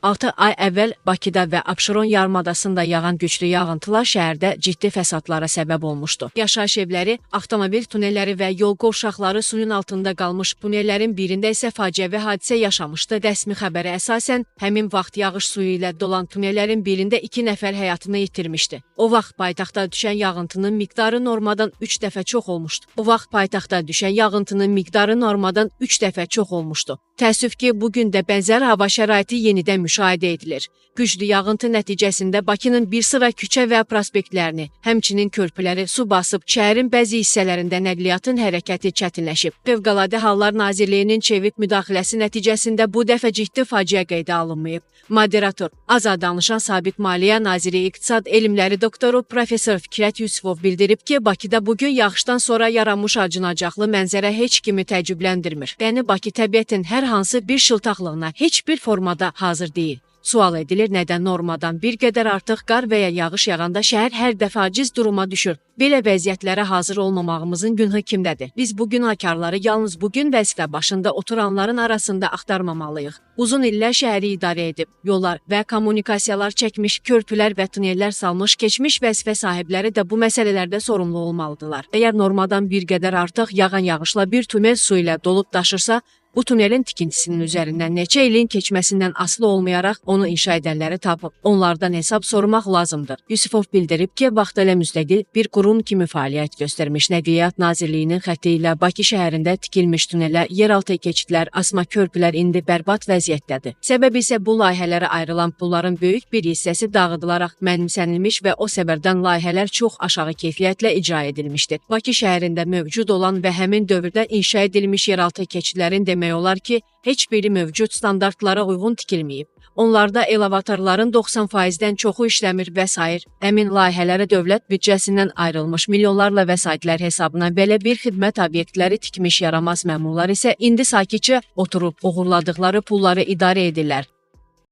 6 ay əvvəl Bakıda və Abşeron yarımadasında yağan güclü yağıntılar şəhərdə ciddi fəsadlara səbəb olmuşdu. Yaşayış evləri, avtomobil tunelləri və yol qovşaqları suyun altında qalmış. Tunellərin birində isə faciəvi hadisə yaşamışdı. Rəsmi xəbərə əsasən, həmin vaxt yağış suyu ilə dolan tunellərin birində 2 nəfər həyatını itirmişdi. O vaxt paytaxtda düşən yağıntının miqdarı normadan 3 dəfə çox olmuşdu. O vaxt paytaxtda düşən yağıntının miqdarı normadan 3 dəfə çox olmuşdu. Təəssüf ki, bu gün də bənzər hava şəraiti yenidən müşahidə edilir. Güclü yağıntı nəticəsində Bakının bir sıra küçə və prospektlərini, həmçinin körpüləri su basıb, şəhərin bəzi hissələrində nəqliyyatın hərəkəti çətinləşib. Fövqəladə Hallar Nazirliyinin çevik müdaxiləsi nəticəsində bu dəfə ciddi faciə qeydə alınmayıb. Moderator, Azad danışan sabiq Maliyyə Naziri İqtisad Elmləri doktoru professor Fikrət Yusifov bildirib ki, Bakıda bugün yağışdan sonra yaranmış acınacaqlı mənzərə heç kimi təəccübləndirmir. Yəni Bakı təbiətin hər hansı bir şıltaqlığına heç bir formada hazır deyil. Sual edilir, nədən normadan bir qədər artıq qar və ya yağış yağanda şəhər hər dəfə aciz duruma düşür? Belə vəziyyətlərə hazır olmamağımızın günahı kimdədir? Biz bu günahkarları yalnız bugün vəzifə başında oturanların arasında axtarmamalıyıq. Uzun illər şəhəri idarə edib, yollar və kommunikasiyalar çəkmiş, körpülər və tunellər salmış keçmiş vəzifə sahibləri də bu məsələlərdə sorumlu olmalıdırlar. Əgər normadan bir qədər artıq yağan yağışla bir tunel su ilə dolub daşırsa, bu tunelin tikintisinin üzərindən neçə ilin keçməsindən asılı olmayaraq onu inşa edənləri tapıb onlardan hesab sormaq lazımdır. Yusifov bildirib ki, vaxtilə müstəqil bir qurum kimi fəaliyyət göstərmiş Nəqliyyat Nazirliyinin xətti ilə Bakı şəhərində tikilmiş tunellər, yeraltı keçidlər, asma körpülər indi bərbad vəziyyətdədir. Səbəb isə bu layihələrə ayrılan pulların böyük bir hissəsi dağıdılaraq mənimsənilmiş və o səbəbdən layihələr çox aşağı keyfiyyətlə icra edilmişdir. Bakı şəhərində mövcud olan və həmin dövrdə inşa edilmiş yeraltı keçidlərin demək olar ki, heç biri mövcud standartlara uyğun tikilməyib. Onlarda elevatorların 90%-dən çoxu işləmir və sair. Həmin layihələrə dövlət büdcəsindən ayrılmış milyonlarla vəsaitlər hesabına belə bir xidmət obyektləri tikmiş yaramaz məmurlar isə indi sakitcə oturub oğurladıqları pulları idarə edirlər.